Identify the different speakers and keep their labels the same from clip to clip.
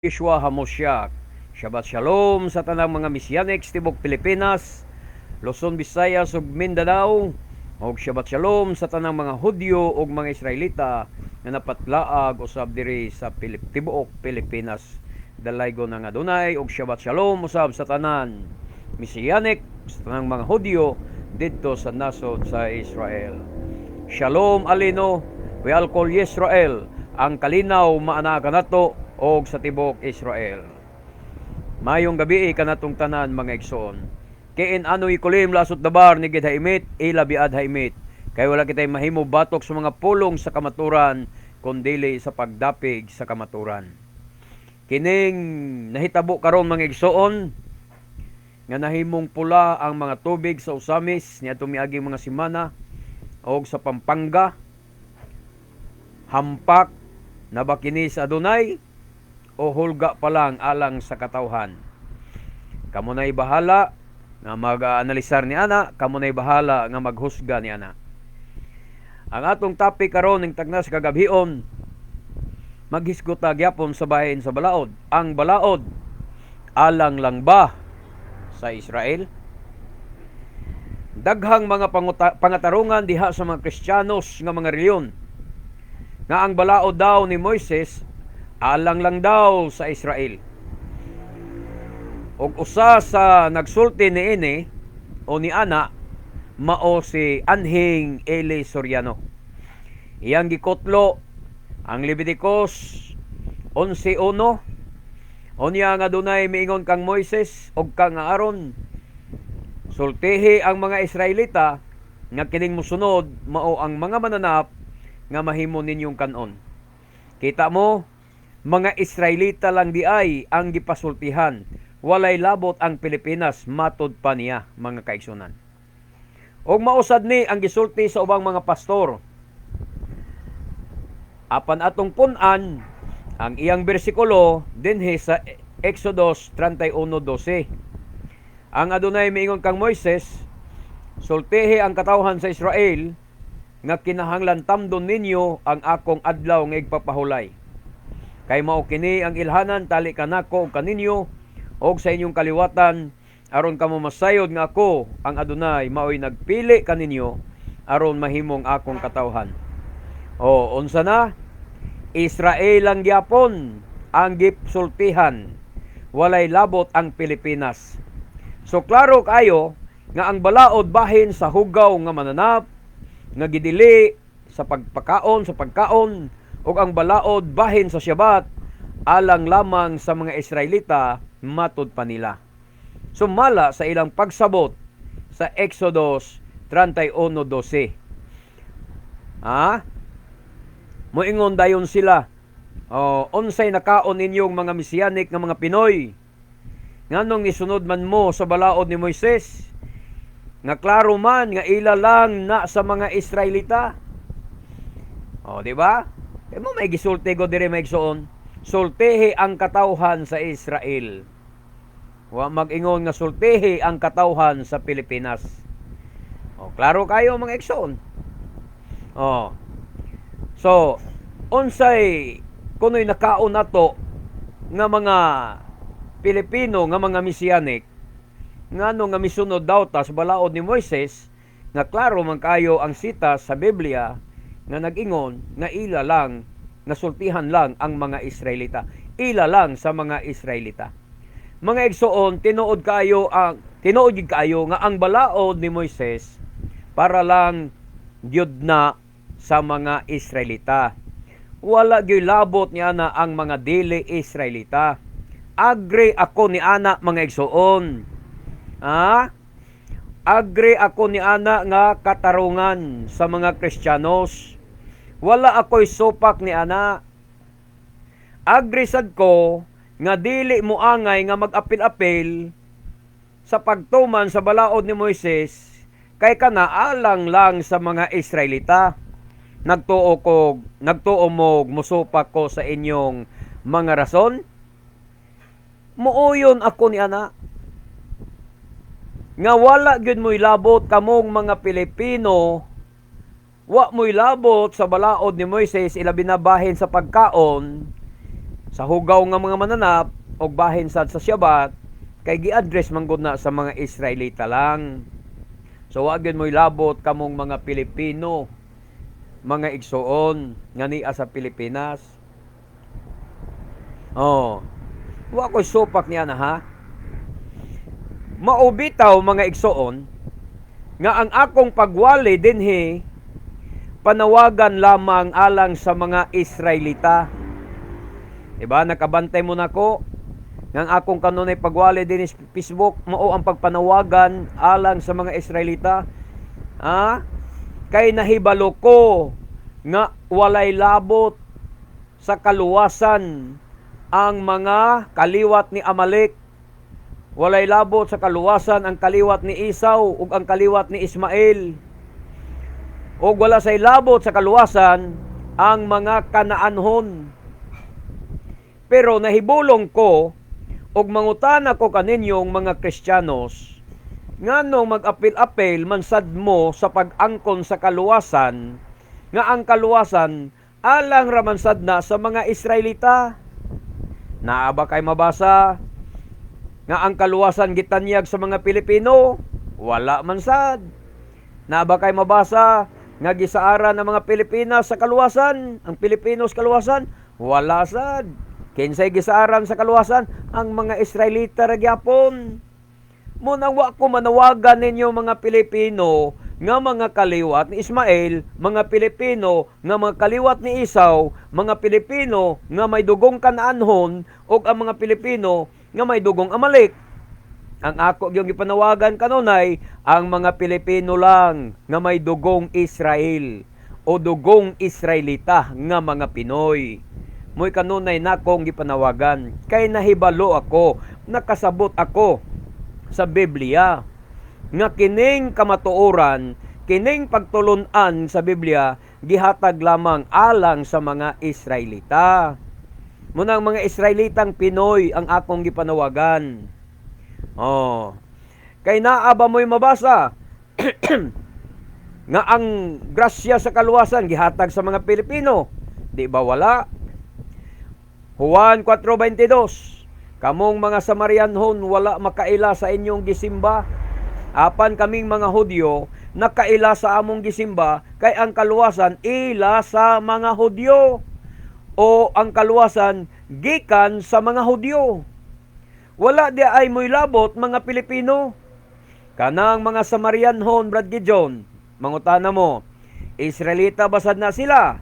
Speaker 1: Yeshua HaMoshiach. Shabbat Shalom sa tanang mga Messianics tibok Pilipinas, Luzon, Visayas ug Mindanao, ug Shabbat Shalom sa tanang mga Hudyo ug mga Israelita nga napatlaag usab diri sa tibuok Pilipinas. Dalaygon ang Adonai ug Shabbat Shalom usab sa tanan Messianic, sa tanang mga Hudyo didto sa nasod sa Israel. Shalom Aleinu ve'al kol Yisrael, ang kalinaw maanaa kanato og sa tibuok Israel. Mayong gabi kanatong tanan, mga igsoon. Ki in anu yecholim la'asot davar neged ha'emet ela be'ad ha'emet. Kay wala kitay mahimo batok sa mga pulong sa kamaturan kun dili sa pagdapig sa kamaturan. Kining nahitabo karon, mga igsoon, nga nahimong pula ang mga tubig sa Ozamiz niadtong miaging mga semana og sa Pampanga, hampak na ba kini sa Adonay o hulga pa lang alang sa katawhan? Kamo na'y bahala nga mag-analisar ni ana, kamo na'y bahala nga maghusga ni ana. Ang atong topic karon ning tagna sa kagabhion, maghisgot ta gyapon sa bahin sa balaod. Ang balaod, alang lang ba sa Israel? Daghang mga pangatarungan diha sa mga Kristiyanos nga mga reliyon nga ang balaod daw ni Moises alang lang daw sa Israel. Og usa sa nagsulti niini o ni ana mao si Anhing Eli Soriano. Iyang gikutlo ang Leviticus 11:1. Unya nga adunay miingon kang Moises og kang Aaron, "Sultihi ang mga Israelita nga kining mosunod mao ang mga mananap nga mahimo ninyong kanon." Kita mo, mga Israelita lang diay ang gipasultihan. Walay labot ang Pilipinas, matod pa niya, mga kaigsunan. Og mausad ni ang gisulti sa ubang mga pastor. Apan atong punan ang iyang bersikulo dinhi sa Exodus 31:12. Ang Adonay miingon kang Moises, "Sultihi ang katawhan sa Israel nga kinahanglan tamdon ninyo ang akong adlaw nga igpapahulay. Kay mao kini ang ilhanan tali kanako ug kaninyo og sa inyong kaliwatan aron kamo masayod nga ako ang Adonay maoy nagpili kaninyo aron mahimong akong katawhan." O unsa na? Israel lang gyapon ang gisultihan. Walay labot ang Pilipinas. So klaro kayo nga ang balaod bahin sa hugaw nga mananap nga gidili sa pagpakaon sa pagkaon ug ang balaod bahin sa Shabbat alang lamang sa mga Israelita, matud pa nila. Sumala sa ilang pagsabot sa Exodus 31:12. Ha? Moingon dayon sila. O, unsay nakaon ninyong mga Messianic nga mga Pinoy? Nganong nisunod man mo sa balaod ni Moises? Nga klaro man nga ila lang na sa mga Israelita. O, di ba? E mo may gisulti ko diri, may igsoon. Sultihi ang katawhan sa Israel. Wa mag-ingon nga sultihi ang katawhan sa Pilipinas. O, klaro kayo, mga igsoon. O. So, unsay kunoy nakaon nato nga mga Pilipino nga mga Messianic, ngano nga misunod daw ta sa balaod ni Moises nga klaro man kayo ang sita sa Biblia nga nag-ingon nga ila lang, nasultihan lang ang mga Israelita, ila lang sa mga Israelita? Mga igsoon, tinuod gid kaayo nga ang balaod ni Moises para lang gyud na sa mga Israelita. Wala gyud labot niya na ang mga dili Israelita. Agree ako ni ana, mga igsoon. Ah? Agree ako ni ana nga katarungan sa mga Kristiyanos. Wala ako'y supak ni ana. Agree sad ko nga dili mo angay nga mag-apil-apil sa pagtuman sa balaod ni Moises kay kana alang lang sa mga Israelita. Nagtuo mo musupak ko sa inyong mga rason? Muuyon ako ni ana nga wala gyud mo'y labot kamong mga Pilipino, wa mo'y labot sa balaod ni Moises, ilabi na bahin sa pagkaon. Sa hugaw nga mga mananap og bahin sad sa Shabbat kay gi-address man gud na sa mga Israelita lang. So wa gyud mo'y labot kamong mga Pilipino, mga igsuon nga nia sa Pilipinas. Oh. Wa ko'y supak niya na, ha. Mao bitaw, mga igsuon, nga ang akong pagwali dinhi panawagan lamang alang sa mga Israelita. Diba? Nakabantay mo nako nga ang akong kanunay pagwali dinhi sa Facebook mao ang pagpanawagan alang sa mga Israelita. Ha? Kay nahibalo ko nga walay labot sa kaluwasan ang mga kaliwat ni Amalek. Walay labot sa kaluwasan ang kaliwat ni Esau ug ang kaliwat ni Ismael. Ug wala say labot sa kaluwasan ang mga Kanaanhon. Pero nahibulong ko og mangutana ko kaninyong mga Kristiyanos, nganong mag-apil-apil man sad mo sa pag-angkon sa kaluwasan, nga ang kaluwasan alang raman sad na sa mga Israelita? Naa ba kay mabasa nga ang kaluwasan gitanyag sa mga Pilipino? Wala man sad. Naa ba kay mabasa nga gisaaran ang mga Pilipinas sa kaluwasan? Ang Pilipinos kaluwasan? Wala sad. Kinsay gisaaran sa kaluwasan? Ang mga Israelita ra gyapon. Mao nang wa ko manawagan ninyo mga Pilipino nga mga kaliwat ni Ismael, mga Pilipino nga mga kaliwat ni Esau, mga Pilipino nga may dugong Kanaanhon ug ang mga Pilipino nga may dugong Amalek. Ang ako gyung gipanawagan kanunay ang mga Pilipino lang nga may dugong Israel o dugong Israelita nga mga Pinoy. Mo'y kanunay nakong gipanawagan kay nahibalo ako, nakasabot ako sa Biblia nga kining kamatuoran, kining pagtulun-an sa Biblia gihatag lamang alang sa mga Israelita. Munang mga Israelitang Pinoy ang akong gipanawagan. Oh. Kay naa ba mo'y mabasa nga ang grasya sa kaluwasan gihatag sa mga Pilipino? Di ba wala? Juan 4:22. "Kamong mga Samarianhon wala makaila sa inyong gisimba. Apan kaming mga Hudyo nakaila sa among gisimba kay ang kaluwasan ila sa mga Hudyo" o ang kaluwasan gikan sa mga Hudyo. Wala diay mo'y labot mga Pilipino. Kanang mga Samarianhon, Brad Gideon, mangutana mo, Israelita basad na sila?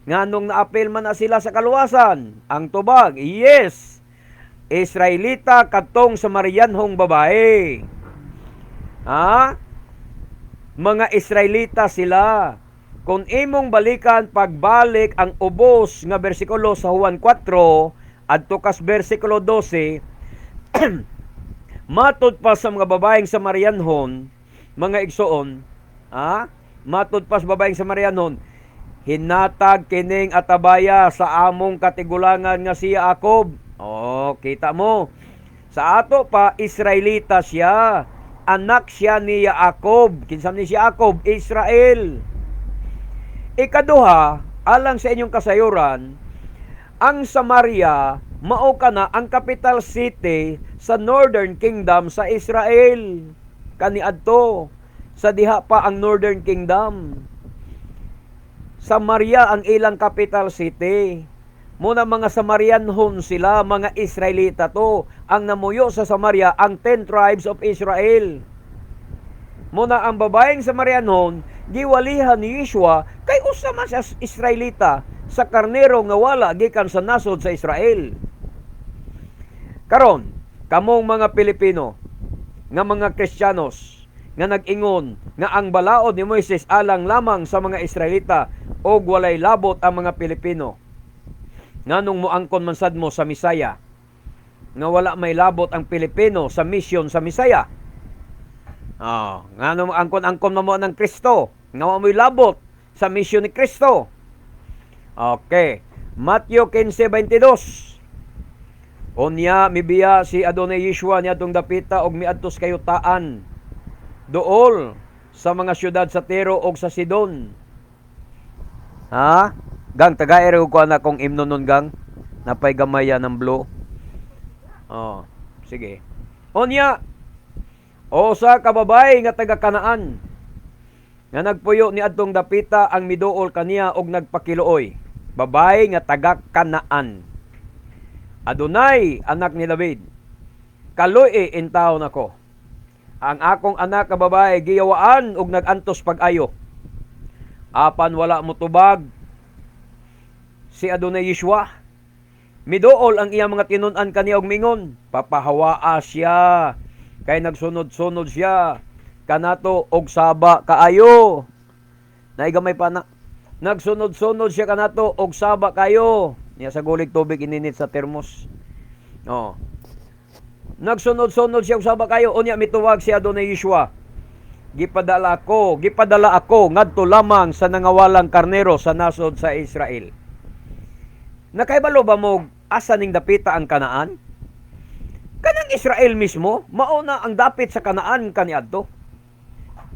Speaker 1: Nganong naapil man na sila sa kaluwasan? Ang tubag, yes. Israelita katong Samarianhong babae. Ha? Mga Israelita sila. Kung imong balikan pagbalik ang ubos nga bersikulo sa Juan 4, adto kas bersikulo 12, matud pa sa mga babaeng Samarianhon, mga igsoon, ha? Matud pa sa babaeng Samarianhon, "Hinatag kining atabaya sa among katigulangan nga si Jacob." Oh, kita mo. Sa ato pa, Israelita siya. Anak siya ni Jacob. Kinsa ni si Jacob? Israel. Ikaduha, alang sa inyong kasayuran, ang Samaria mao kana ang capital city sa Northern Kingdom sa Israel. Kaniadto sa diha pa ang Northern Kingdom. Samaria ang ilang capital city. Muna mga Samarianhon sila, mga Israelita to. Ang namuyo sa Samaria, ang 10 tribes of Israel. Muna ang babaeng Samarianhon, giwalihan ni Yeshua kay usa man siya Israelita sa karnero nga wala gikan sa nasod sa Israel. Karon, kamong mga Pilipino nga mga Kristiyanos nga nag-ingon nga ang balaod ni Moises alang lamang sa mga Israelita og walay labot ang mga Pilipino. Nganong moangkon man sad mo sa Misaya nga wala may labot ang Pilipino sa mission sa Misaya? Oh, nganong angkon-angkon man mo ng Kristo nga wa mo'y labot sa mission ni Kristo? Okay. Matthew 15:22. "Unya mibiya si Adonai Yeshua niadtong dapita og miadto sa kayutaan duol sa mga syudad sa Tiro og sa Sidon." Ha? Gang, tagay ko na kong imno nun, gang. Napay gamaya ng blue. Oh, sige. Unya, usa ka babae nga taga Kanaan nga nagpuyo ni adtong dapita ang miduol kaniya og nagpakiluoy. Babae nga taga Kanaan. "Adonay, anak ni David, kaluy intawon ako. Ang akong anak nga babae giyawaan og nag-antos pag-ayo." Apan wala motubag si Adonay Yeshua. Miduol ang iyang mga tinun-an kaniya og mingon, "Papahawaa siya kay nagsunod-sunod siya kanato og saba kaayo." Naigamay pa na. "Nagsunod-sunod siya kanato og saba kayo." Niya sa gulig tubig ininit sa termos. Oh. "Nagsunod-sunod siya og saba kayo." Unya mituwag si Adonay Yeshua. Gipadala ako ngadto lamang sa nangawalang karnero sa nasod sa Israel." Nakaibalo ba mo asa ning dapita ang Kanaan? Kanang Israel mismo, mao na ang dapit sa Kanaan kaniadto.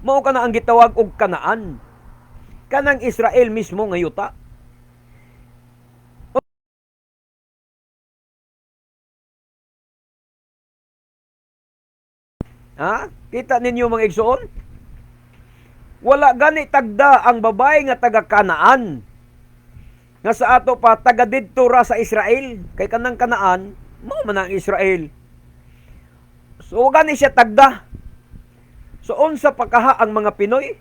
Speaker 1: Mao kana ang gitawag og Kanaan. Kanang Israel mismo nga yuta. Ha? Kita ninyo, mga igsoon? Wala gani tagda ang babae nga taga Kanaan. Nga sa ato pa taga didto ra sa Israel, kay kanang Kanaan mao man ang Israel. So gani siya tagda. So unsa pa kaha ang mga Pinoy?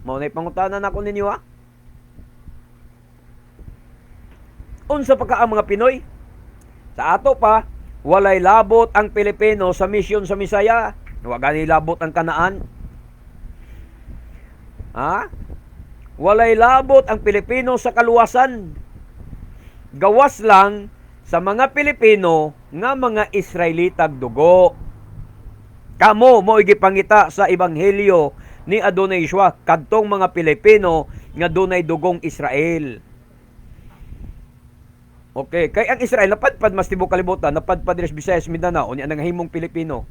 Speaker 1: Mao nay pangutana nako ninyo, ha. Unsa pa ka ang mga Pinoy? Sa ato pa, walay labot ang Pilipino sa misyon sa Misaya. Wa gani labot ang Kanaan. Ha? Walay labot ang Pilipino sa kaluwasan. Gawas lang sa mga Pilipino nga mga Israelitag dugo. Kamo mo gipangita sa ebanghelyo ni Adonai Yeshua, kadtong mga Pilipino nga dunay dugong Israel. Okay, kay ang Israel napadpad mas tibuok kalibutan, napadpad diri sa Visayas, Mindanao, unya nangahimong Pilipino.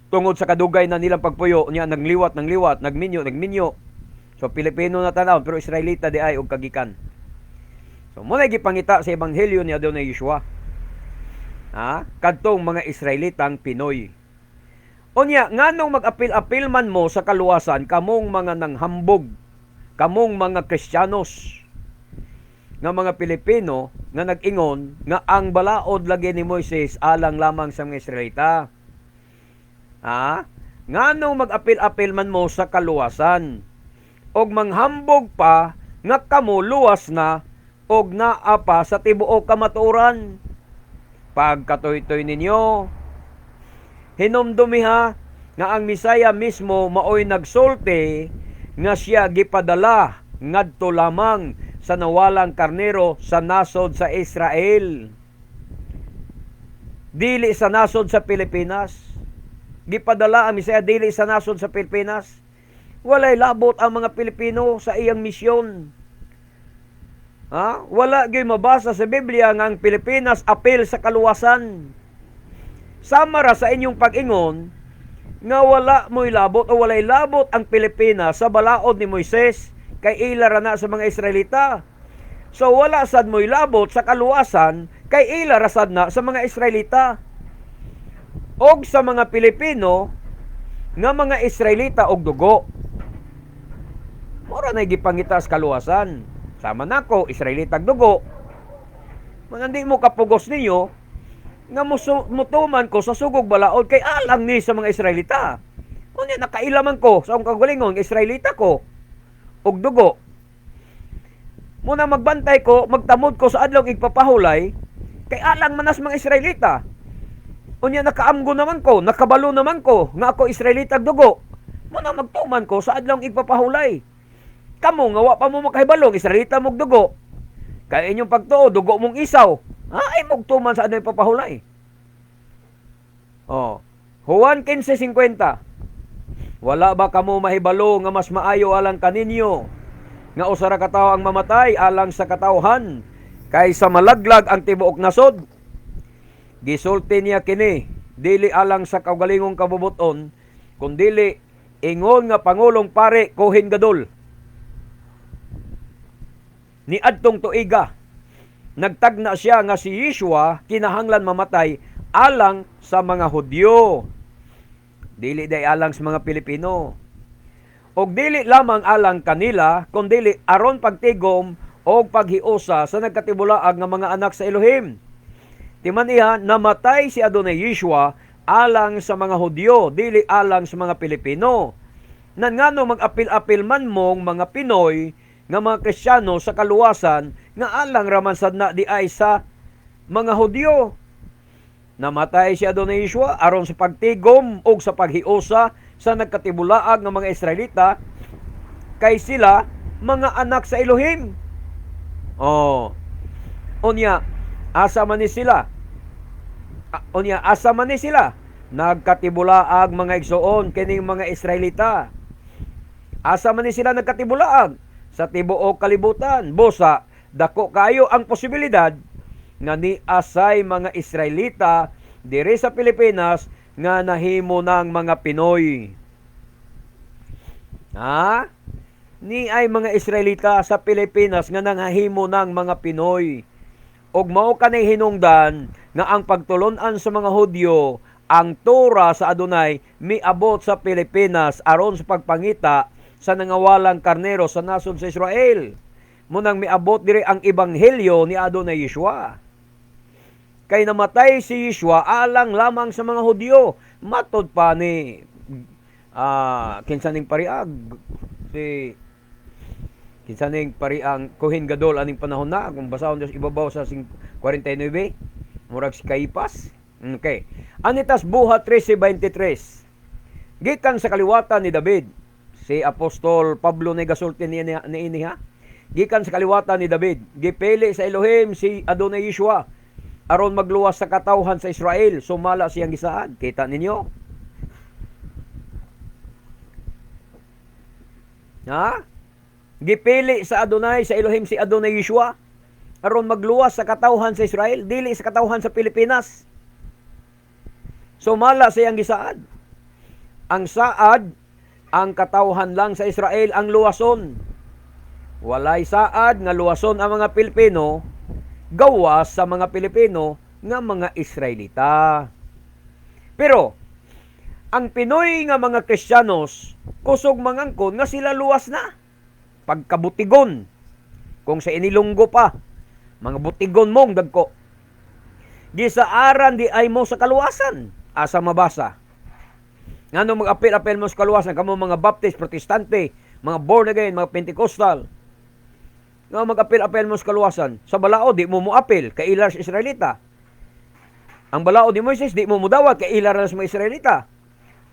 Speaker 1: Tungod sa kadugay na nilang pagpuyo, unya nagliwat, nangliwat, nagminyo, nagminyo. So Pilipino na tanaw pero Israelita di ay og kagikan. So mo na gipangita sa ebanghelyo ni Adonai Yeshua. Ha? Kadtong mga Israelitang Pinoy. Unya, nganong mag-apil-apil man mo sa kaluwasan kamong mga nanghambog, kamong mga Kristiyanos, nga mga Pilipino nga nag-ingon nga ang balaod lagi ni Moises alang lamang sa mga Israelita? Ha? Nganong mag-apil-apil man mo sa kaluwasan og manghambog pa nga kamo luwas na og naa pa sa tibuok kamatuoran? Pagkatoy-toy ninyo. Hinumdumi ha nga ang Misaya mismo maoy nagsulti nga siya gipadala ngadto lamang sa nawalang karnero sa nasod sa Israel. Dili sa nasod sa Pilipinas. Gipadala ang Misaya dili sa nasod sa Pilipinas. Walay labot ang mga Pilipino sa iyang misyon. Ha? Wala gyud mabasa sa Biblia nga ang Pilipinas apil sa kaluwasan. Sama ra sa inyong pag-ingon nga wala mo'y labot o walay labot ang Pilipinas sa balaod ni Moises kay ila ra na sa mga Israelita. So wala sad mo'y labot sa kaluwasan kay ila ra sad na sa mga Israelita. Og sa mga Pilipino nga mga Israelita og dugo. Mora na gipangita sa kaluwasan. Sama nako, Israelita og dugo. Mga hindi mo kapugos ninyo nga mutuman ko sa sugog balaod kay alang ni sa mga Israelita. Unya nakaila man ko sa akong kagalingon, Israelita ko og dugo. Muna magbantay ko, magtamod ko sa adlaw igpapahulay kay alang manas mga Israelita. Unya nakaamgo naman ko, nakabalo naman ko nga ako Israelita og dugo. Muna magtuman ko sa adlaw igpapahulay. Kamo nga wa pa mo makahibalo, Israelita mog dugo. Kay inyong pagtuo, dugo mong Isaw. Ha, ay magtuman sa adlaw ipapahulay. Oh. Juan 15:50. "Wala ba kamo mahibalo nga mas maayo alang kaninyo nga usa ra ka tawo ang mamatay alang sa katawhan kaysa malaglag ang tibuok nasod?" Gisulti niya kini dili alang sa kaugalingong kabubuton kundili ingon nga pangulong pare Kohen Gadol ni adtong tuiga. Nagtagna siya nga si Yeshua kinahanglan mamatay alang sa mga Hudyo. Dili day alang sa mga Pilipino. Og dili lamang alang kanila, kundili aron pagtigom og paghiusa sa nagkatibulaag nga mga anak sa Elohim. Timan iha, namatay si Adonai Yeshua alang sa mga Hudyo, dili alang sa mga Pilipino. Nan ngano mag-apil-apil man mong mga Pinoy nga mga Kristiyano sa kaluwasan nga alang raman sad na di ay sa mga Hudyo? Namatay si Adonai Yeshua aron sa pagtigom og sa paghiusa sa nagkatibulaag nga mga Israelita kay sila mga anak sa Elohim. Oh. Unya, asa man ni sila? Unya, asa man ni sila? Nagkatibulaag, mga igsoon, kining mga Israelita. Asa man ni sila nagkatibulaag? Sa tibuok kalibutan. Busa, dako kayo ang posibilidad nga ni asay mga Israelita diri sa Pilipinas nga nahimo ng mga Pinoy. Ha? Ni ay mga Israelita sa Pilipinas nga nangahimo ng mga Pinoy. Og mao kanay hinungdan nga ang pagtulon-an sa mga Hudyo, ang Torah sa Adonai, miabot sa Pilipinas aron sa pagpangita sa nangawalang karnero sa nasod sa Israel. Munang miabot diri ang ebanghelyo ni Adonai Yeshua. Kay namatay si Yeshua alang lamang sa mga Hudyo. Matod pa ni kinsa ning pariag, si kinsa ning pariang Kohen Gadol aning panahon na, kung basahon Diyos ibabaw sa 49, murag si Caiphas. Okay. Anitas Buhat 13:23. Gikan sa kaliwatan ni David, si Apostol Pablo ni gasulti niya niini ha. Gikan sa kaliwatan ni David, gipili sa Elohim si Adonai Yeshua aron magluwas sa katawhan sa Israel sumala siyang gisaad. Kita ninyo? Ha? Gipili sa Adonai, sa Elohim, si Adonai Yeshua aron magluwas sa katawhan sa Israel, dili sa katawhan sa Pilipinas. Sumala siyang gisaad. Ang saad, ang katawhan lang sa Israel ang luwason. Walay saad nga luwason ang mga Pilipino gawas sa mga Pilipino nga mga Israelita. Pero ang Pinoy nga mga Kristiyanos kusog mangangkon nga sila luwas na. Pagkabutigon, kung sa inilunggo pa, mga butigon mong dagko. Gisaaran di ay mo sa kaluwasan, asa mabasa? Ngano mag-apil-apil mo sa kaluwasan kamo mga Baptist, Protestante, mga born again, mga Pentecostal? Nga mag-apil-apil mo sa kaluwasan. Sa balaod, di mo mo-apil, kay ilar sa Israelita. Ang balaod ni Moises, di mo mudawat, kay ilar na sa mga Israelita.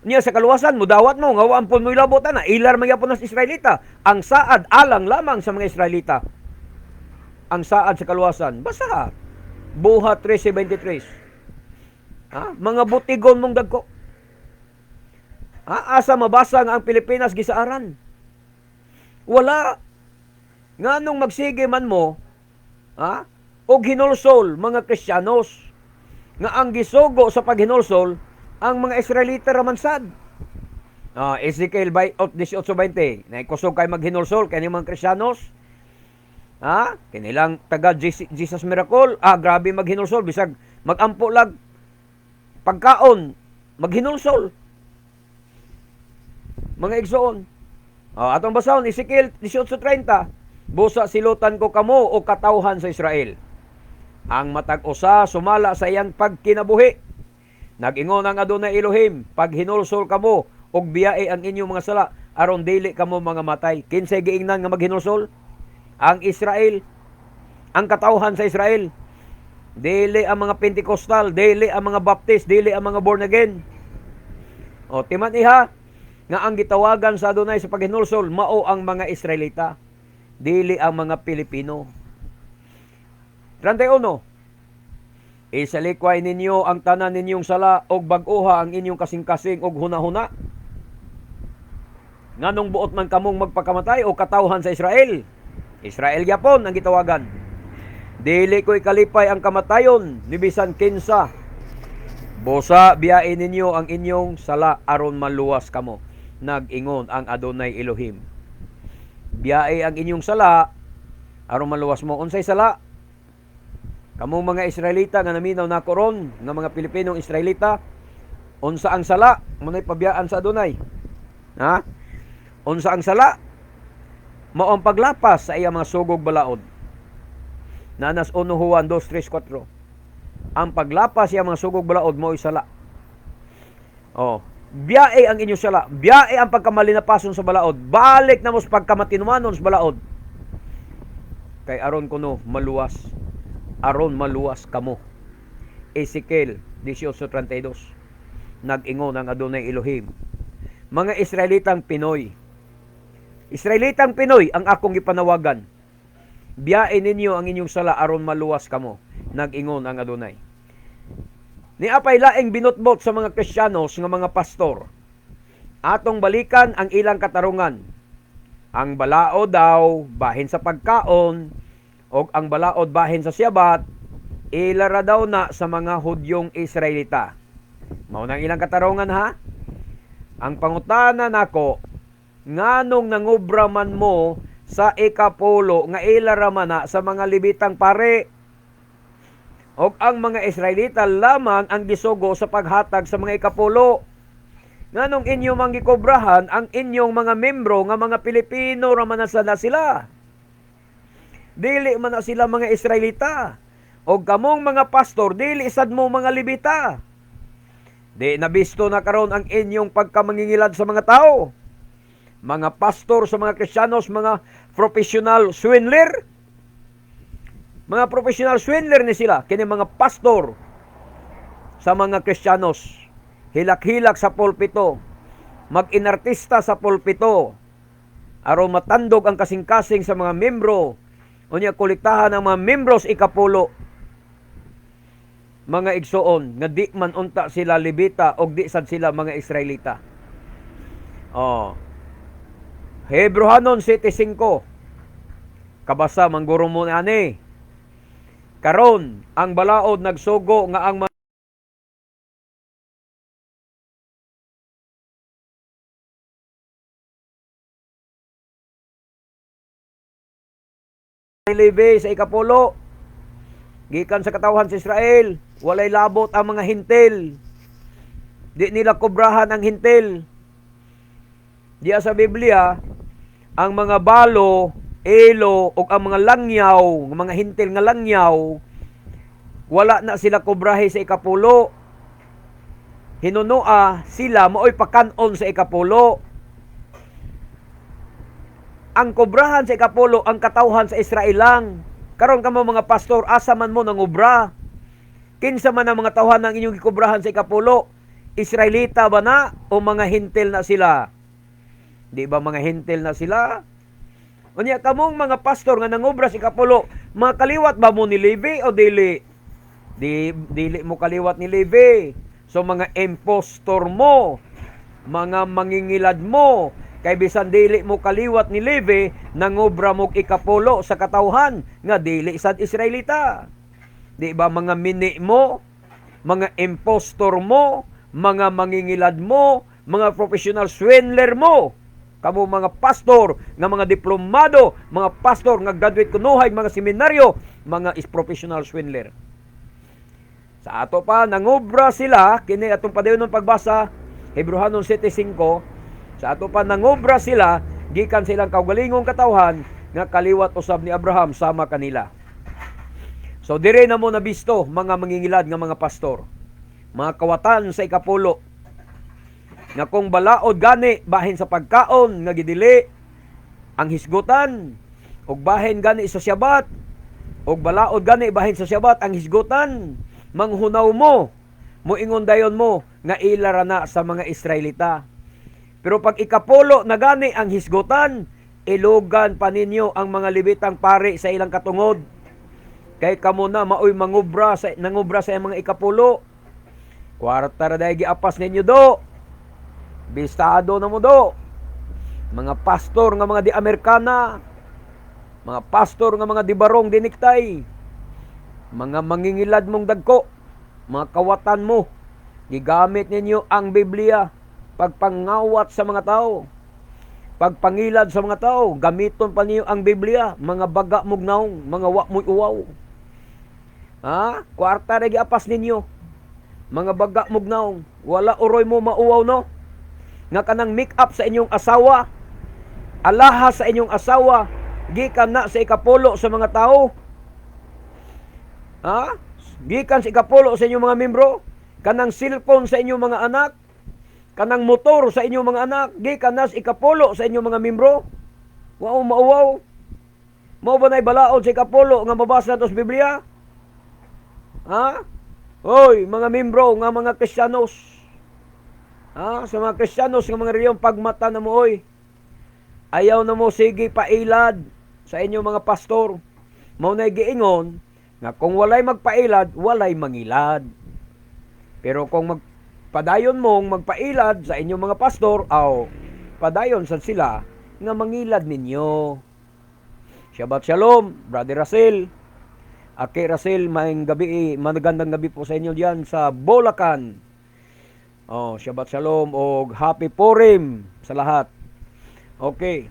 Speaker 1: Niya sa kaluwasan, mudawat mo, nga wa ampon mo ilabot na, ilar magyapon na sa Israelita. Ang saad, alang lamang sa mga Israelita. Ang saad sa kaluwasan, basta. Buhat 13:23. Ha? Mga butigon mong dagko. Ha? Asa mabasa nga ang Pilipinas gisaaran? Wala. Nganong magsige man mo, ha, og hinulsol mga Kristiyanos nga ang gisugo sa paghinulsol ang mga Israelita raman sad. Ezekiel 18:20. Naikusog kay maghinulsol kay mga Kristiyanos. Ha? Kinilang taga Jesus Miracle, grabe maghinulsol bisag magampo lag pagkaon, maghinulsol. Mga igsoon. Atong basahon Ezekiel 18:30. Busa silutan ko kamo o katawhan sa Israel. Ang matag usa sumala sa iyang pagkinabuhi. Nag-ingon ang Adonai Elohim, paghinulsol kamo og biyae ang inyong mga sala aron dili kamo mga matay. Kinsay giingnan nga maghinulsol? Ang Israel, ang katawhan sa Israel. Dili ang mga Pentecostal, dili ang mga Baptist, dili ang mga born again. O timan iha nga ang gitawagan sa Adonai sa paghinulsol mao ang mga Israelita, dili ang mga Pilipino. 31. Isalikway ninyo ang tanan ninyong sala og bag-oha ang inyong kasing-kasing og hunahuna. Nganong buot man kamong magpakamatay o katawhan sa Israel? Israel gyapon ang gitawagan. Dili ko ikalipay ang kamatayon ni bisan kinsa. Busa biyain ninyo ang inyong sala aron maluwas kamo. Nag-ingon ang Adonai Elohim. Biyae ang inyong sala aron maluwas mo. Unsay sala? Kamong mga Israelita nga naminaw nako ron, nga mga Pilipinong Israelita, unsa ang sala? Muna'y pabiyaan sa Adunay. Ha? Unsa ang sala? Mao ang paglapas sa iyang mga sugog balaod. Nanas 1 Juan 2, 3, 4. Ang paglapas sa iyang mga sugog balaod mao'y sala. Oh, biyae ang inyong sala. Biyae ang pagkamalinapason sa balaod. Balik na mo sa pagkamatinumanon sa balaod. Kay aron kuno maluwas. Aron maluwas kamo. Ezekiel 18:32. Nag-ingon ang Adonai Elohim. Mga Israelitang Pinoy. Israelitang Pinoy ang akong gipanawagan. Biyae ninyo ang inyong sala aron maluwas kamo. Nag-ingon ang Adonai. Ni apay laing binotbot sa mga Kristiyanos nga mga pastor. Atong balikan ang ilang katarungan. Ang balaod daw bahin sa pagkaon o ang balaod bahin sa Syabat, ilara daw na sa mga Hudyong Israelita. Mao nang ilang katarungan, ha? Ang pangutana nako, nganong nangubra man mo sa ikapulo nga ilara man na sa mga Lebitang pare? Og ang mga Israelita lamang ang gisugo sa paghatag sa mga ikapulo. Nganong inyo mang gikobrahan ang inyong mga membro nga mga Pilipino ra man na sana sila? Dili man na sila mga Israelita. Og kamong mga pastor, dili sad mo mga Lebita. Di nabisto na karon ang inyong pagkamangingilad sa mga tao. Mga pastor sa mga Kristiyanos, mga professional swindler. Mga professional swindler ni sila, kini mga pastor sa mga Kristiyanos. Hilak-hilak sa pulpito, mag-inartista sa pulpito, aron matandog ang kasing-kasing sa mga membro, unya kolektahan ang mga membros ikapulo. Mga igsuon, nga di man unta sila Lebita og di sad sila mga Israelita. Oh. Hebrohanon 7:5. Kabasa mangguro mo ani. Karon, ang balaod nagsugo nga ang Levi sa ikapulo gikan sa katawhan sa Israel, walay labot ang mga Hentil. Di nila kobrahan ang Hentil. Diya sa Biblia, ang mga balo, elo ug ang mga langyaw, mga Hentil nga langyaw, wala na sila kobrahe sa ikapulo. Hinunoa sila maoy pakan-on sa ikapulo. Ang kobrahan sa ikapulo ang katawhan sa Israel lang. Karon kamo mga pastor, asa man mo nangobra? Kinsa man ang mga tawhan ang inyong gikobrahan sa ikapulo? Israelita ba na o mga Hentil na sila? Di ba mga Hentil na sila? Unya kamong mga pastor nga nangobra sa ikapulo, mga kaliwat ba mo ni Levi o dili? Di dili mo kaliwat ni Levi. So mga impostor mo, mga mangingilad mo, kay bisan dili mo kaliwat ni Levi, nangobra mo ikapulo sa katawhan nga dili sad Israelita. Di ba mga mini mo, mga impostor mo, mga mangingilad mo, mga professional swindler mo, kamo mga pastor nga mga diplomado, mga pastor nga graduate kunuhay mga seminaryo, mga is professional swindler. Sa ato pa nangobra sila kini atong padayon ng pagbasa Hebrohanon 7:5. Sa ato pa nangobra sila gikan sa ilang kaugalingong katawhan nga kaliwat usab ni Abraham sama kanila. So dire na mo nabisto mga mangingilad nga mga pastor, mga kawatan sa ikapulo, nga kung balaod gani bahin sa pagkaon nga gidili ang hisgutan, ug bahin gani sa Syabat, ug balaod gani bahin sa Syabat ang hisgutan, manghunaw mo, moingon dayon mo nga ilara na sa mga Israelita. Pero pag ikapulo na gani ang hisgutan, ilugan pa ninyo ang mga Lebitang pari sa ilang katungod. Kay kamo na maoy mangubra sa nangubra sa mga ikapulo. Kwarta ra dahil giapas ninyo do. Bistado na mo do. Mga pastor nga mga di Amerikana, mga pastor nga mga di barong di necktie, mga mangingilad mong dagko, mga kawatan mo, gigamit ninyo ang Biblia pagpangawat sa mga tao, pagpangilad sa mga tao, gamiton pa niyo ang Biblia, mga baga mong naong, mga wa mo'y uwaw. Ha? Kwarta ra giapas ninyo. Mga baga mugnaong, wala uroy mo mauwaw, no? Nga kanang make up sa inyong asawa, alaha sa inyong asawa, gikan na sa ikapulo sa mga tao. Ha? Gikan sa ikapulo sa inyong mga membro, kanang cellphone sa inyong mga anak, kanang motor sa inyong mga anak, gikan na sa ikapulo sa inyong mga membro. Wa mo mauwaw. Mao ba na'y balaod sa ikapulo nga mabasa nato sa Biblia? Ha? Hoy, mga membro nga mga Kristiyanos. Ha? Sa mga Kristiyanos nga mga relihiyon, pagmata na mo oy. Ayaw na mo sige pailad sa inyong mga pastor. Mao na'y giingon nga kung walay magpailad, walay mangilad. Pero kung magpadayon mong magpailad sa inyong mga pastor, aw, padayon sad sila nga mangilad ninyo. Shabbat Shalom, Brother Russell. Ake Russell, maayong gabi, magandang gabi po sa inyo diyan sa Bulacan. Oh, Shabbat Shalom og Happy Purim sa lahat. Okay.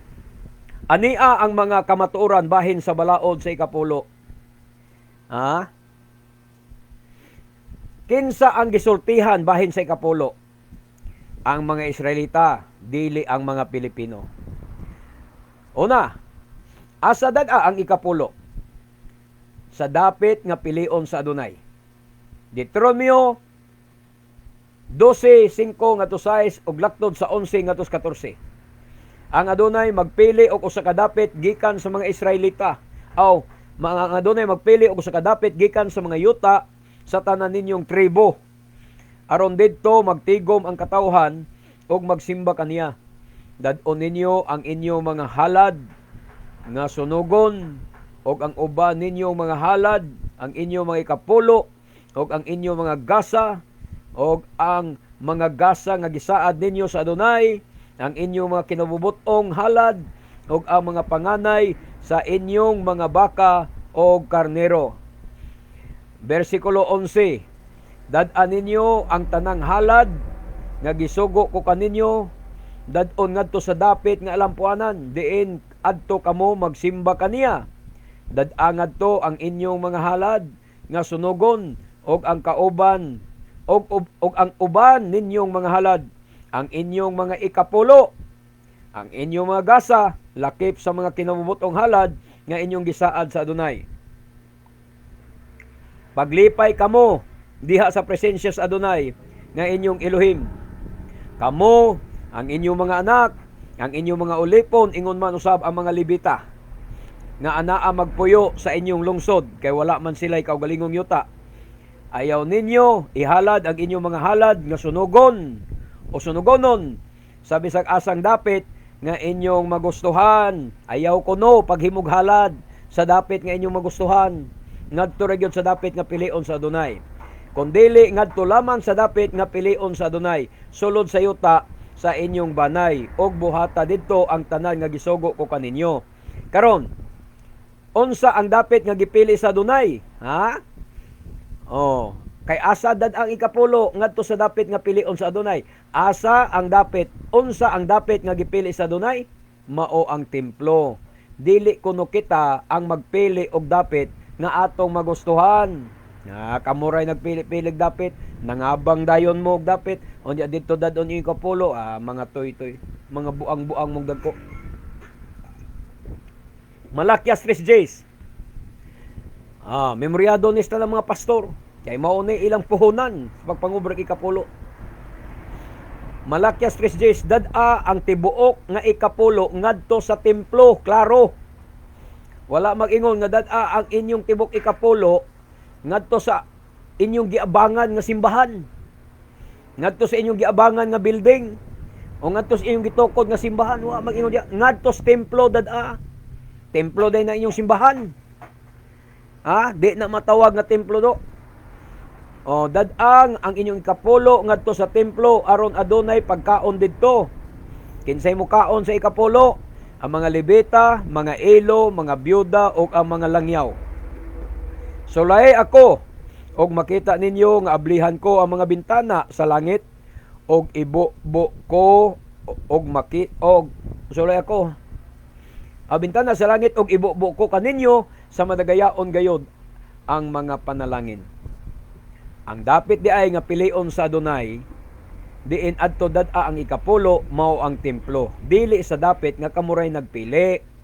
Speaker 1: Ania ang mga kamatuoran bahin sa balaod sa ikapulo. Ha? Kinsa ang gisultihan bahin sa ikapulo? Ang mga Israelita, dili ang mga Pilipino. Una, asa dad-a ang ikapulo? Sa dapit nga pilion sa Adunay. Deuteronomio 12:5 ngadto 6 ug laktod sa 11 ngadto 14. Ang Adunay magpili og usa ka dapit gikan sa mga Israelita. Aw, mga ang Adunay magpili og usa ka dapit gikan sa mga yuta sa tanan ninyong tribo. Aron didto magtigom ang katawhan ug magsimba kaniya. Dad-on ninyo ang inyong mga halad nga sunugon ug ang uban ninyong mga halad, ang inyong mga ikapulo ug ang inyong mga gasa ug ang mga gasa nga gisaad ninyo sa Adunay, ang inyong mga kinabubut-ong halad ug ang mga panganay sa inyong mga baka o karnero. Versikulo 11. Dad-an ninyo ang tanang halad nga gisugo ko kaninyo, dad-on ngadto sa dapit nga alampuanan, diin adto kamo magsimba kaniya. Dad-a ngadto ang inyong mga halad nga sunugon og ang kauban og ang uban ninyong mga halad, ang inyong mga ikapulo, ang inyong mga gasa, lakip sa mga kinabubut-ong halad nga inyong gisaad sa Adunay. Paglipay kamo diha sa presensya sa Adunay nga inyong Elohim. Kamo, ang inyong mga anak, ang inyong mga ulipon, ingon man usab ang mga Levita nga anaa magpuyo sa inyong lungsod kay wala man sila kaugalingong yuta. Ayaw ninyo ihalad ang inyong mga halad nga sunugon o sunugonon sa bisag asang dapit nga inyong magustuhan. Ayaw kuno paghimog halad sa dapit nga inyong magustuhan. Ngadto ra gyud sa dapit nga pilion sa Adunay. Kun dili, ngadto lamang sa dapit nga pilion sa Adunay, sulod sa yuta sa inyong banay, ug buhata didto ang tanan nga gisugo ko kaninyo. Karon, unsa ang dapit nga gipili sa Adunay? Ha? Oh, kay asa dad ang ikapulo? Ngadto sa dapit nga pilion sa Adunay. Asa ang dapit? Unsa ang dapit nga gipili sa Adunay? Mao ang templo. Dili kuno kita ang magpili og dapit nga atong magustuhan. Nga kamuray nagpili-pili og dapit, nangabang dayon mo og dapit, unya didto dad-on yung ikapulo, ah, mga toy-toy, mga buang-buang mong dagko. Malakias 3 J's. Ah, memoryado ni ng mga pastor. Kay mao ni ilang puhunan sa pagpangubra ikapulo. Malakias 3 J's, dad-a ang tibuok nga ikapulo ngadto sa templo, klaro. Wala mag-ingon nga dad-a ang inyong tibok ikapulo ngadto sa inyong giabangan nga simbahan. Ngadto sa inyong giabangan nga building o ngadto sa inyong gitukod nga simbahan, wa mag-ingon diya ngadto sa templo dad-a. Templo din na inyong simbahan. Ah, di na matawag nga templo do. O, dad-ang ang inyong ikapulo ngadto sa templo aron adunay pagkaon didto. Kinsay mokaon sa ikapulo? Ang mga Levita, mga ilo, mga byuda ug ang mga langyaw. Sulay ako og makita ninyo nga ablihan ko ang mga bintana sa langit og ibubo ko og maki og sulay ako ang bintana sa langit og ibubo ko kaninyo sa madagayaon gayod. ang mga panalangin. Ang dapit di ay nga pilion sa Adonai diin adto dad-a ang ikapulo mao ang templo. Dili sa dapit nga kamuray nagpili.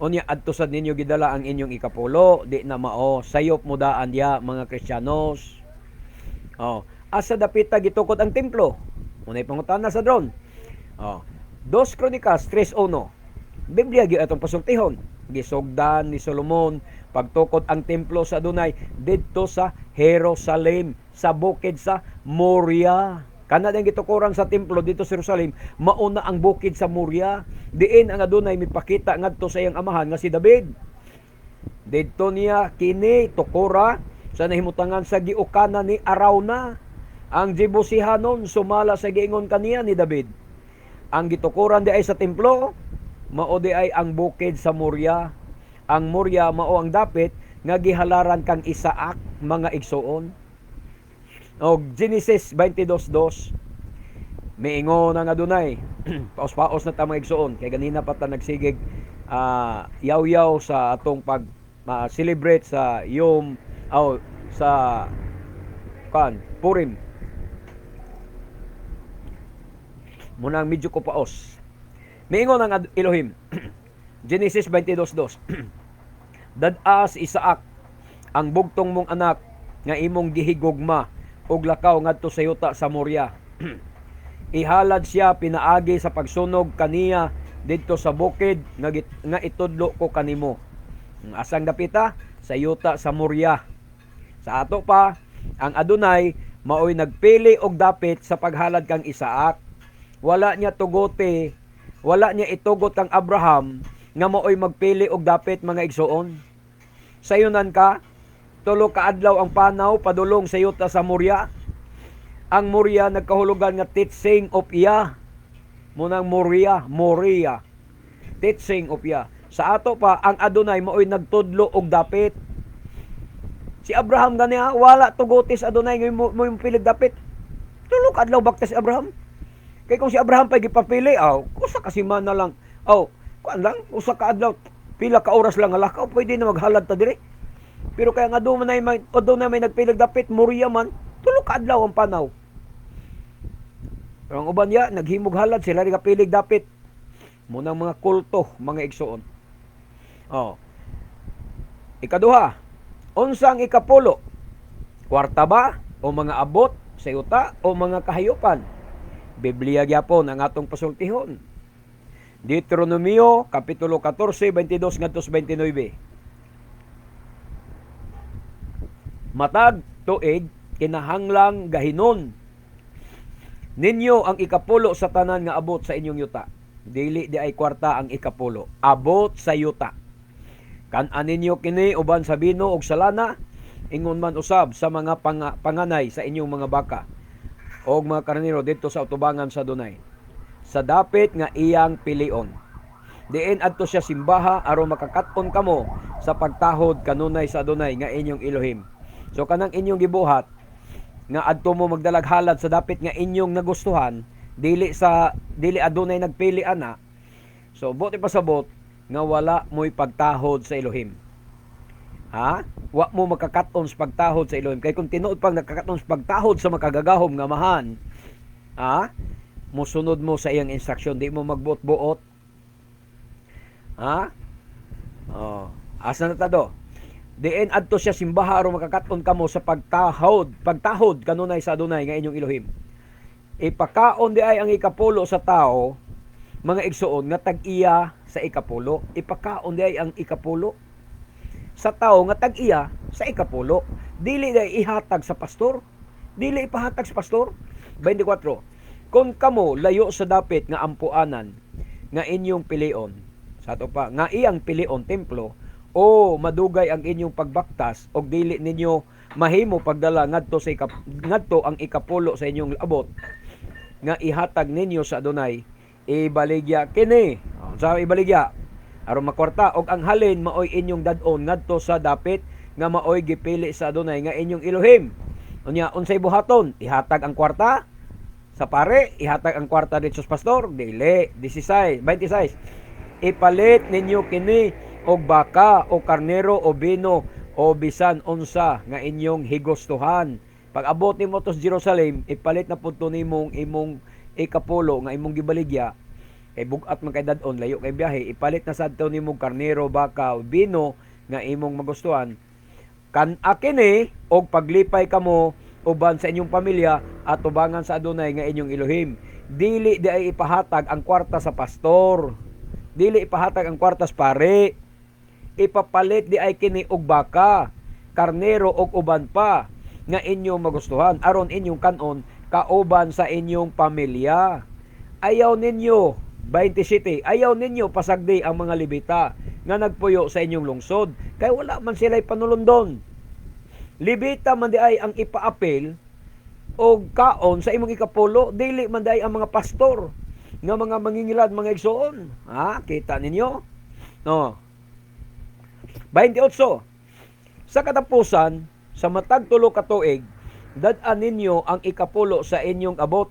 Speaker 1: Unya adto sad ninyo gidala ang inyong ikapulo, di na mao. Sayop mo daan diya, mga Kristiyanos. Oh, asa dapita gitukod ang templo? Unay pangutana sa drone. Oh, Dos Kronikas 3:1. Biblia gyud atong pasultihon. Gisugdan ni Solomon pagtukod ang templo sa Adonai didto sa Jerusalem, sa bukid sa Moria. Kana din gitukuran sa templo dito sa Jerusalem, mauna ang bukid sa Moria. Diin ang Adonai mipakita ngadto sa iyang amahan nga si David. Didto niya kini tukura sa nahimutangan sa giukana ni Arauna ang Jebusihanon, sumala sa giingon kaniya ni David. Ang gitukuran di ay sa templo mao di ay ang bukid sa Moria. Ang Moria mao ang dapit nga gihalaran kang Isaac, mga igsuon. Og Genesis 22:2, miingon ang Adonai. Paos-paos na ta, mga igsuon, kay ganina pa ta nagsigig yaw-yaw sa atong pag celebrate sa Yom aw sa kan Purim. Munang medyo ko paos. Miingon ang Elohim, Genesis 22:2, "Dad-a si Isaac, ang bugtong mong anak nga imong gihigugma, ug lakaw ngadto sa yuta sa Moria. Ihalad siya pinaagi sa pagsunog kaniya didto sa bukid nga itudlo ko kanimo." Asang dapita? Sa yuta sa Moria. Sa ato pa, ang Adonai maoy nagpili og dapit sa paghalad kang Isaac. Wala niya tugote, wala niya itugot kang Abraham nga maoy magpili og dapit, mga igsuon. Sayunan ka, 3 ka adlaw ang panaw padulong sa yuta sa Moria. Ang Moria nagkahulugan nga teaching of Yah. Munang Moria, Moria. Teaching of Yah. Sa ato pa, ang Adonai maoy nagtudlo og dapit. Si Abraham gani ha, wala tuguti sa Adonai nga mo mo pilig dapit. 3 ka adlaw baktas si Abraham. Kay kung si Abraham pa gipapili, aw, usa ka semana lang. Aw, kuan lang, 1 ka adlaw, pila ka oras lang nga lakaw, pwede na maghalad ta dire. Pero kaya nga doon may doon na may nagpilig dapit, Moria man, 3 ka adlaw ang panaw. Pero ang uban ya, naghimog halad, sila rin kapilig dapit. Munang mga kulto, mga igsuon. Oh. Ikaduha, unsang ikapulo? Kwarta ba? O mga abot sa yuta? O mga kahayupan? Biblia gyapon ang atong pasultihon. Deuteronomio kapitulo 14, 22 ngadto sa 29. Matag tuig kinahanglang gahinon ninyo ang ikapulo sa tanan nga abot sa inyong yuta. Dili di ay kwarta ang ikapulo, abot sa yuta. Kan-an ninyo kini uban sa bino ug sa lana, ingon man usab sa mga panganay sa inyong mga baka og mga karnero didto sa utubangan sa Adonai, sa dapit nga iyang pilion. Diin adto siya simbaha aron makakat-on kamo sa pagtahod kanunay sa Adonai nga inyong Elohim. So kanang inyong gibuhat nga adto mo magdalag halad sa dapit nga inyong nagustuhan, dili sa dili adunay nagpili ana. So buot ipasabot nga wala mo'y pagtahod sa Elohim. Ha? Wa mo makakaton sa pagtahod sa Elohim. Kay kung tinuod pang nakakaton sa pagtahod sa makagagahom nga amahan, ha? Musunod mo sa iyang instruction, di mo magbuot-buot. Ha? Oh, asa na ta do? Diin adto siya simbaha aron makakaton kamo sa pagtahod kanunay sa Adonai nga inyong Elohim. Ipakaon di ay ang ikapulo sa tao, mga igsuon, nga tag-iya sa ikapulo. Ipakaon di ay ang ikapulo sa tao nga tag-iya sa ikapulo. Dili di ay ihatag sa pastor. Dili ipahatag sa pastor. 24. Kung kamo layo sa dapit nga ampuanan nga inyong pilion, sa ato pa, nga iyang pilion templo, o madugay ang inyong pagbaktas og dili ninyo mahimo pagdala ngadto ang ikapulo sa inyong abot nga ihatag ninyo sa Adonai, ibaligya kini. Sa ibaligya aron makwarta, og ang halin maoy inyong dad-on ngadto sa dapit nga maoy gipili sa Adonai nga inyong Elohim. Unya unsay buhaton? Ihatag ang kwarta sa pare, ihatag ang kwarta dito sa pastor? Dili. 16, 26. Ipalit ninyo kini og baka o karnero o bino o bisan unsa nga inyong higustuhan. Pag abot nimo to sa Jerusalem, ipalit na pud to nimong imong ikapulo nga imong gibaligya kay bug-at man kay dad-on, layo kay biyahe, ipalit na sad to nimong karnero, baka, bino nga imong magustuhan. Kan-a kini og paglipay kamo uban sa inyong pamilya at tubangan sa Adonai nga inyong Elohim. Dili di ay ipahatag ang kwarta sa pastor. Dili ipahatag ang kwarta sa pare. Ipapalit di ay kini og baka, karnero og uban pa nga inyong magustuhan aron inyong kanon kauban sa inyong pamilya. Ayaw ninyo, 27, ayaw ninyo pasagdi ang mga Lebita nga nagpuyo sa inyong lungsod kay wala man sila'y panulundon. Lebita man di ay ang ipaapil og kaon sa imong ikapulo, dili man di ay ang mga pastor nga mga mangingilad, mga igsuon. Ha, kita ninyo? No. 28. Sa katapusan, sa matag 3 ka tuig, dad-an ninyo ang ikapulo sa inyong abot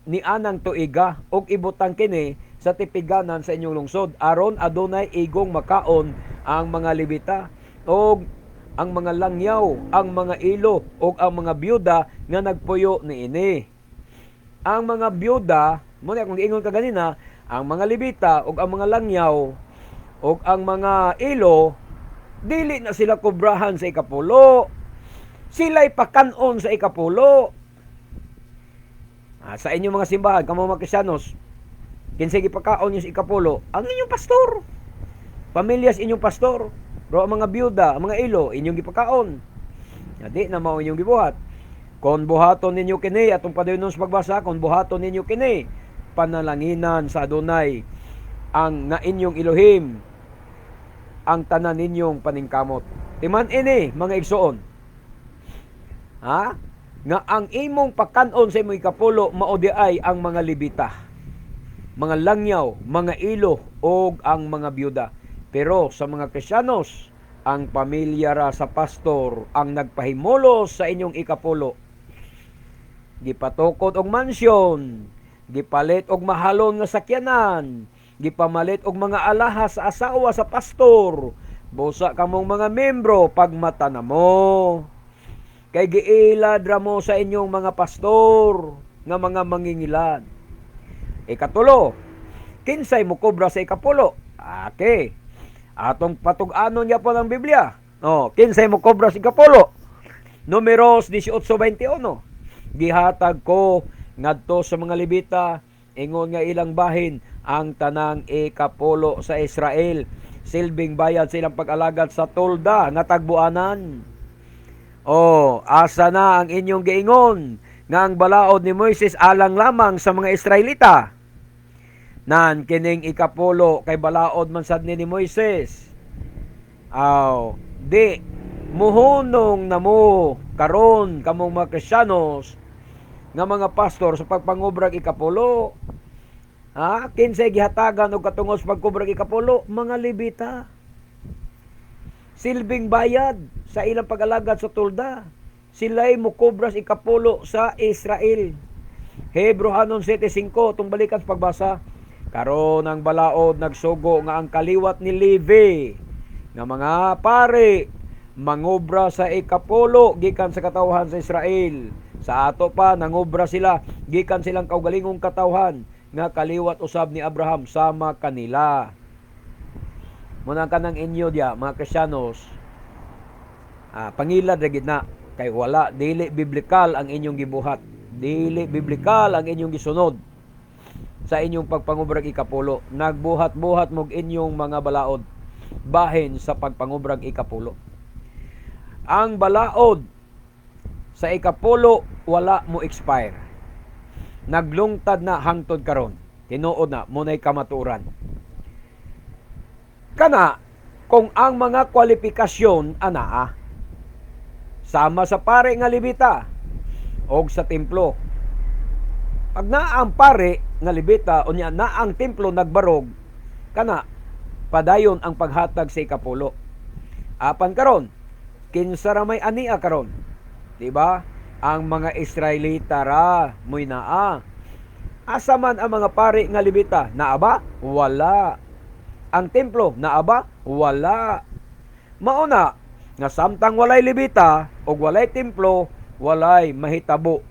Speaker 1: ni anang tuiga ug ibutang kini sa tipiganan sa inyong lungsod aron adunay igong makaon ang mga Lebita og ang mga langyaw, ang mga ilo ug ang mga byuda nga nagpuyo niini. Ang mga byuda, mo na akong giingon kaganina, ang mga Lebita ug ang mga langyaw ug ang mga ilo, dili na sila kubrahan sa ikapulo. Sila'y pakanon sa ikapulo. Sa inyong mga simbahan, kamo mga Kristiyanos, kinsay gipakaon niyo sa ikapulo? Ang inyong pastor. Pamilya sa inyong pastor. Pero ang mga byuda, ang mga ilo, inyong gipakaon. Di na mao inyong gibuhat. Kung buhaton ninyo kini, atong padayon sa pagbasa, kung buhaton ninyo kini, panalanginan sa Adonai ang nga inyong Elohim ang tanan ninyong paningkamot. Timan ini, mga igsuon. Ha? Nga ang imong pakanon sa imong ikapulo mao di ay ang mga Lebita, mga langyaw, mga ilo ug ang mga byuda. Pero sa mga Kristiyanos, ang pamilya ra sa pastor ang nagpahimulos sa inyong ikapulo. Gipatukod og mansyon, gipalit og mahalon nga sakyanan, gipamalit og mga alahas sa asawa sa pastor. Busa kamong mga membro, pagmata na mo. Kay giilad ra mo sa inyong mga pastor nga mga mangingilad. Ikatulo, kinsay mukobra sa ikapulo? Okay. Atong patug-anon niya po ng Biblia. No, kinsay mukobra sa ikapulo? Numeros 18:21. Gihatag ko ngadto sa mga Lebita ingon nga ilang bahin ang tanang ikapulo sa Israel, silbing bayad sa ilang pag-alagad sa tolda nga tagbuanan. Oh, asa na ang inyong giingon nga ang balaod ni Moises alang lamang sa mga Israelita? Nan kining ikapulo kay balaod man sad ni Moises. Aw, di muhunong na mo karon kamong mga Kristiyanos nga mga pastor sa pagpangubrag ikapulo. Ha? Kinsay gihatagan og katungod sa pagkubrag ikapulo? Mga Lebita. Silbing bayad sa ilang pag-alagad sa tolda. Sila'y mukobras ikapulo sa Israel. Hebreohanon 7:5, itong balikan sa pagbasa. Karon ang balaod nagsugo nga ang kaliwat ni Levi nga mga pare mangobra sa ikapulo gikan sa katawhan sa Israel. Sa ato pa nangobra sila gikan silang kaugalingong katawhan nga kaliwat usab ni Abraham sama kanila. Muna kanang inyo diya mga Kristiyanos, pangilad ra gid na kay wala, dili biblikal ang inyong gibuhat. Dili biblikal ang inyong gisunod sa inyong pagpangubrag ikapulo. Nagbuhat-buhat mog inyong mga balaod bahin sa pagpangubrag ikapulo. Ang balaod sa ikapulo wala mo expire. Naglungtad na hangtod karon. Tinuod na munay kamatuoran. Kana kung ang mga kwalifikasyon anaa sama sa pare nga Lebita og sa templo. Pag naa ang pare nga Lebita unya naa ang templo nagbarog, kana padayon ang paghatag sa ikapulo. Apan karon, kinsa ra may ania karon? Di ba? Ang mga Israelita ra mo'y naa. Asa man ang mga pare nga Lebita? Naa ba? Wala. Ang templo naa ba? Wala. Mauna Nga samtang walay Levita ug walay templo, walay mahitabo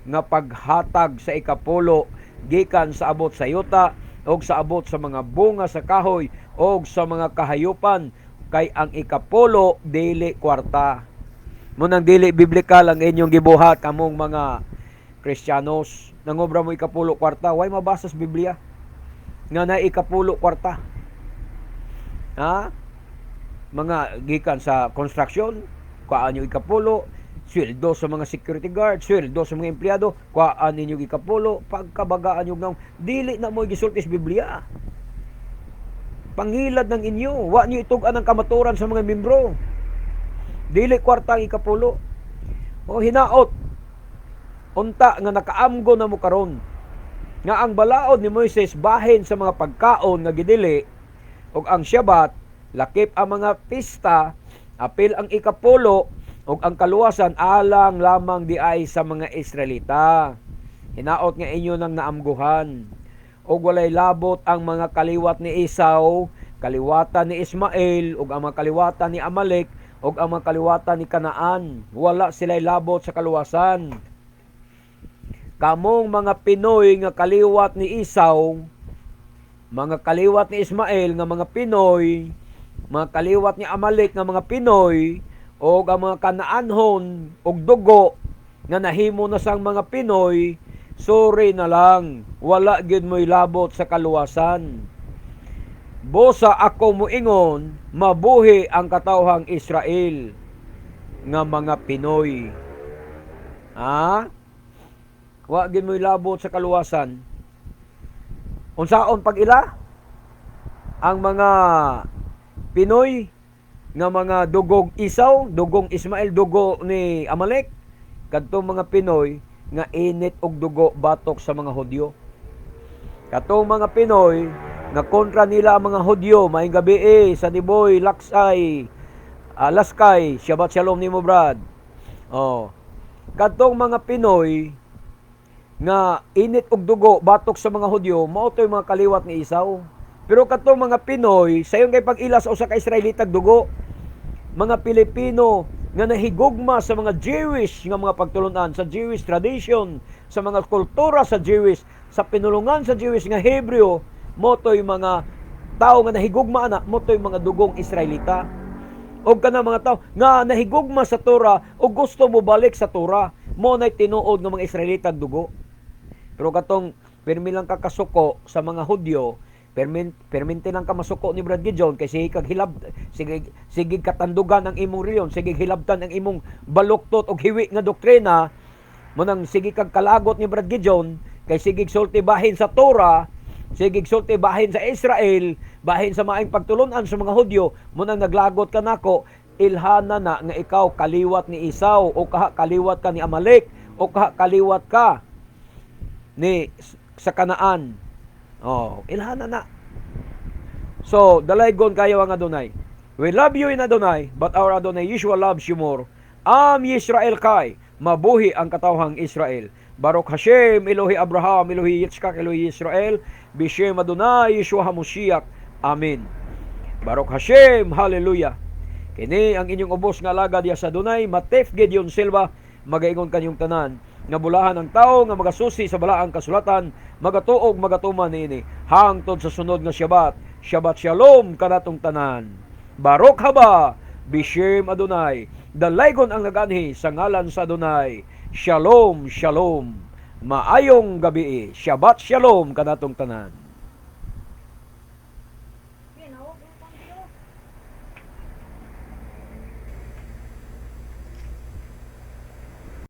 Speaker 1: nga paghatag sa ikapulo gikan sa abot sa yuta og sa abot sa mga bunga sa kahoy og sa mga kahayupan, kay ang ikapulo dili kwarta. Munang dili biblikal ang inyong gibuhat, kamong mga Kristiyanos. Nangobra mo ikapulo kwarta, way mabasa sa Biblia nga na ikapulo kwarta. Ha? Mga gikan sa construction, kuhaan nyo ikapulo, sweldo sa mga security guard, sweldo sa mga empleyado, kuhaan ninyo ikapulo, pagkabagaan nyo ng dili na mo gisulti sa Biblia. Pangilad ng inyo, wa niyo itug-an ang kamaturan sa mga membro. Dili kwarta ang ikapulo. O hinaot unta nga nakaamgo na mo karon nga ang balaod ni Moises bahin sa mga pagkaon nga gidili ug ang Shabbat, lakip ang mga pista, apil ang ikapulo ug ang kaluwasan, alang lamang di ay sa mga Israelita. Hinaot nga inyo nang naamguhan ug walay labot ang mga kaliwat ni Esau, kaliwatan ni Ismael, ug ang mga kaliwatan ni Amalek, ug ang mga kaliwatan ni Kanaan. Wala sila'y labot sa kaluwasan. Kamong mga Pinoy nga kaliwat ni Esau, mga kaliwat ni Ismael nga mga Pinoy, mga kaliwat ni Amalek nga mga Pinoy, o ang mga Kanaanhon og dugo nga nahimo na sang mga Pinoy, sorry na lang, wala gyud mo'y labot sa kaluwasan. Busa ako moingon, mabuhi ang katawhang Israel nga mga Pinoy. Ha? Wa gyud mo'y labot sa kaluwasan. Unsaon pag-ila? Ang mga Pinoy nga mga dugog Esau, dugong Ismael, dugo ni Amalek, kadtong mga Pinoy nga init og dugo batok sa mga Hudyo. Katong mga Pinoy nga kontra nila ang mga Hudyo, maayong gabi eh, sa Niboy, Laksay, Laskay, Shabbat Shalom nimo, Brad. Oh. Kadtong mga Pinoy nga init og dugo batok sa mga Hudyo, mao to'y mga kaliwat ni Esau. Pero katong mga Pinoy, sayon kay pag-ila sa usa ka Israelitag dugo, mga Pilipino nga nahigugma sa mga Jewish nga mga pagtulunan, sa Jewish tradition, sa mga kultura sa Jewish, sa pinulungan sa Jewish nga Hebreo, mo to'y mga tao nga nahigugma ana, mo to'y mga dugong Israelita. Og kana mga tao nga nahigugma sa Torah o gusto mo balik sa Torah, mo na'y tinuod nga mga Israelita dugo. Pero katong pirmi lang ka kasuko sa mga Hudyo, permente lang ka masuko ni Brad Gideon kay sige kag hilab, sige sige katandugan ang imong reliyon, sige hilabtan ang imong baluktot og hiwi nga doktrina, mo nang sige kag kalagot ni Brad Gideon kay sige sulti bahin sa Torah, sige sulti bahin sa Israel, bahin sa maayong pagtulunan sa mga Hudyo, mo nang naglagot ka nako, ilhana na nga ikaw kaliwat ni Esau o kaha kaliwat ka ni Amalek o kaha kaliwat ka ni sa Kanaan. Oh, ilhana na. So, dalaygon kayo ang Adonai. We love you in Adonai, but our Adonai Yeshua loves you more. Am Yisrael kay, mabuhi ang katawhang Israel. Baruch Hashem, Elohi Abraham, Elohi Yitzchak, Elohi Israel, Bishem Adonai Yeshua HaMoshiach. Amen. Baruch Hashem, hallelujah. Kini ang inyong ubos nga alagad ya sa Adonai, Matef Gideon Silva, magaingon kanyong tanan nga bulahan ang tao nga magasusi sa balaang kasulatan, magatuog, magatuman niini. Hangtod sa sunod nga Shabbat, Shabbat Shalom kanatong tanan. Baruch haba Bishem Adonai. Dalaygon ang naganhi sa ngalan sa Adonai. Shalom, shalom. Maayong gabi. Shabbat shalom kanatong tanan.
Speaker 2: Yan, oh,